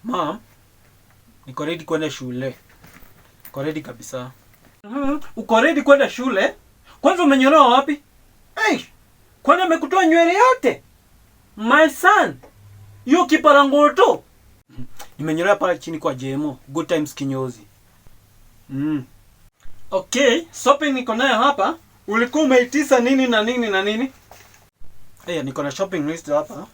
Mom, niko ready kwenda shule. Niko ready kabisa. Uko ready kwenda shule? Kwanza umenyolewa wapi? Hey, kwani amekutoa nywele yote? My son, hiyo kiparangoto. Nimenyolewa pale chini kwa JMO, Good Times kinyozi. Okay, shopping niko nayo hapa. Ulikuwa umeitisha nini na nini na nini? Hey, niko na shopping list hapa.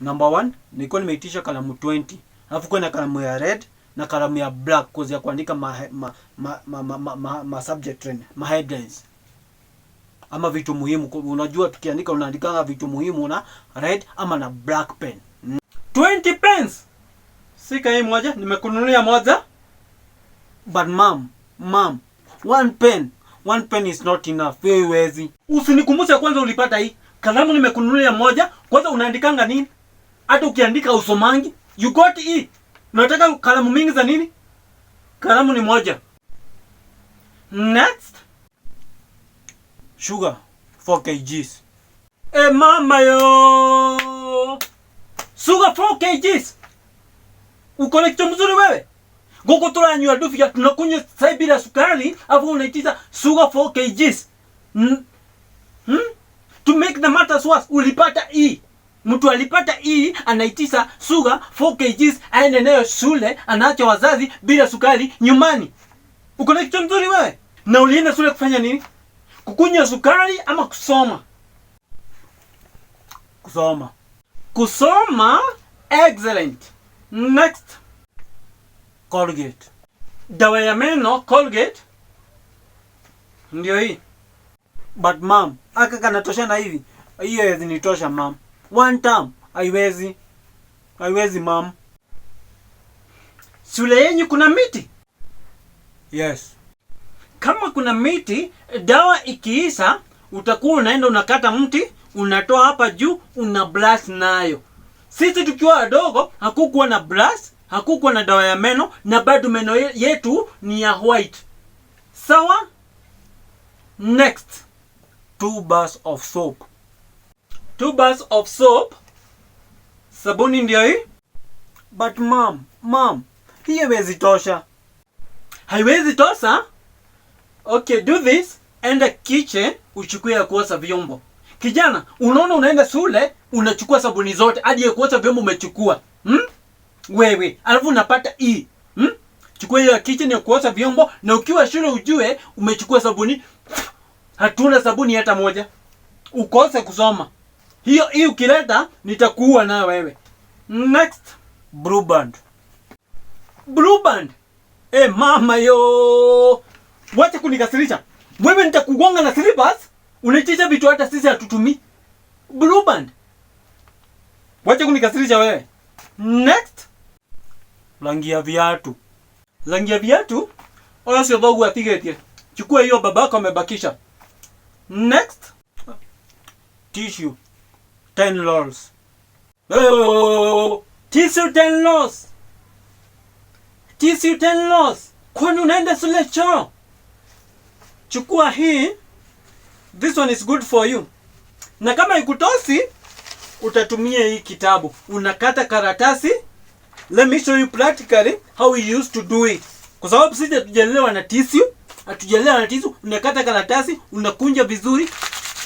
Number one, nilikuwa nimeitisha kalamu 20. Alafu kuna kalamu ya red na kalamu ya black cause ya kuandika ma subject trend, ma headlines. Ama vitu muhimu. Unajua tukiandika unaandika vitu muhimu na red ama na black pen. 20 pens. Sika hii moja, nimekununulia moja. But mom, mom, one pen, one pen is not enough. Wewe huwezi. Usinikumbushe kwanza ulipata hii. Kalamu nimekununulia moja, kwanza unaandikanga nini? Hata ukiandika usomangi. You got E. Unataka kalamu mingi za nini? Kalamu ni moja. Next. Sugar 4 kgs. Eh, mama yo. Sugar 4 kgs. Uko na kichwa mzuri wewe? Goko tunanywa dufia tunakunywa sai bila sukari, afu unaitisha sugar 4 kgs. Hmm? To make the matters worse, ulipata E. Mtu alipata E anaitisha sugar 4 kgs aende nayo shule, anaacha wazazi bila sukari nyumbani. Uko na kichwa mzuri wewe? Na ulienda shule kufanya nini? Kukunywa sukari ama kusoma? Kusoma. Kusoma, excellent. Next. Colgate. Dawa ya meno Colgate ndio hii. But mom, aka kanatosha na hivi. Hiyo haiwezi nitosha, mom. One term haiwezi. Haiwezi, mom. Shule yenyu kuna miti? Yes. Kama kuna miti, dawa ikiisha, utakuwa unaenda unakata mti, unatoa hapa juu, una brush nayo. Sisi tukiwa wadogo hakukuwa na brush, hakukuwa na dawa ya meno na bado meno yetu ni ya white. Sawa? Next. Two bars of soap. Two bars of soap. Sabuni ndio hii. But mom, mom, hii haiwezi tosha. Haiwezi tosha? Okay, do this. Enda kitchen uchukue ya kuosha vyombo. Kijana, unaona unaenda shule, unachukua sabuni zote hadi ya kuosha vyombo umechukua. Wewe, alafu unapata E. Chukua hiyo ya kitchen ya kuosha vyombo na ukiwa shule ujue umechukua sabuni. Hatuna sabuni hata moja. Ukose kusoma. Hiyo hii ukileta nitakuua na wewe. Next, Blue Band. Blue Band. Eh, mama yo. Wacha kunikasirisha. Wewe nitakugonga na slippers. Unaitisha vitu hata sisi hatutumii. Blue Band. Wacha kunikasirisha wewe. Next. Rangi ya viatu. Rangi ya viatu? Oyo sio thoguo atigetie. Chukua hiyo, babako amebakisha. Next. Tissue. 10 rolls. Tissue 10 rolls. Tissue 10 rolls. Kwani unaenda shule choo? Chukua hii. This one is good for you. Na kama ikutosi, utatumia hii kitabu. Unakata karatasi. Let me show you practically how we used to do it. Kwa sababu sisi hatujalelewa na tissue, hatujalelewa na tissue, unakata karatasi, unakunja vizuri,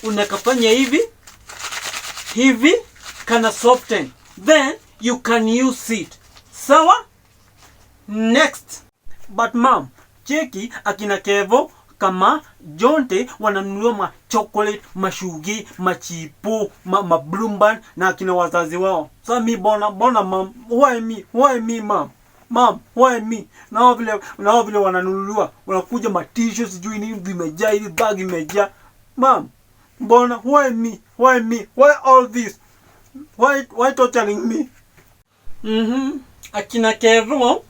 unakafanya hivi hivi, kana soften. Then you can use it. Sawa? Next. But mom, cheki akina Kevo kama Jonte wananunua ma chocolate, mashugi, machipo, ma Blue Band na akina wazazi wao. Sasa mi bona bona mom, why me? Why me, mom? Mom, why me? Na wao vile wananunuliwa, wanakuja matisho sijui nini vimejaa hivi, bag imejaa. Mom, mbona why me? Why me? Why all this? Why torturing me? Akina Kevo.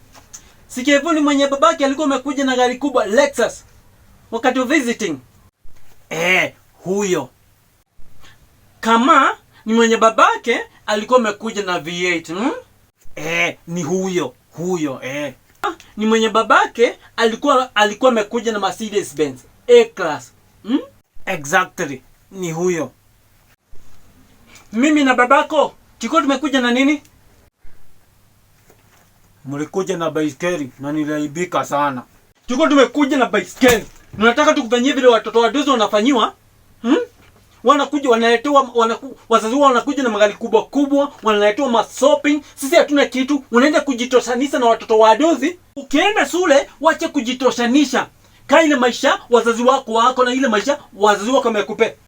Si Kevo ni mwenye babake alikuwa amekuja na gari kubwa Lexus wakati wa visiting. Eh, huyo. Kama ni mwenye babake alikuwa amekuja na V8, Eh, ni huyo, huyo, eh. Ni mwenye babake alikuwa amekuja na Mercedes Benz A class. Exactly, ni huyo. Mimi na babako tulikuwa tumekuja na nini? Mlikuja na baiskeli na niliaibika sana. Tulikuwa tumekuja na baiskeli. Tunataka tukufanyie vile watoto wadogo wanafanyiwa. Wanakuja wanaletewa wazazi wao wanakuja na magari kubwa kubwa, wanaletewa ma shopping. Sisi hatuna kitu, unaenda kujitoshanisha na watoto wadozi. Ukienda shule, wache kujitoshanisha. Kaa ile maisha wazazi wako wako na ile maisha wazazi wako wamekupe.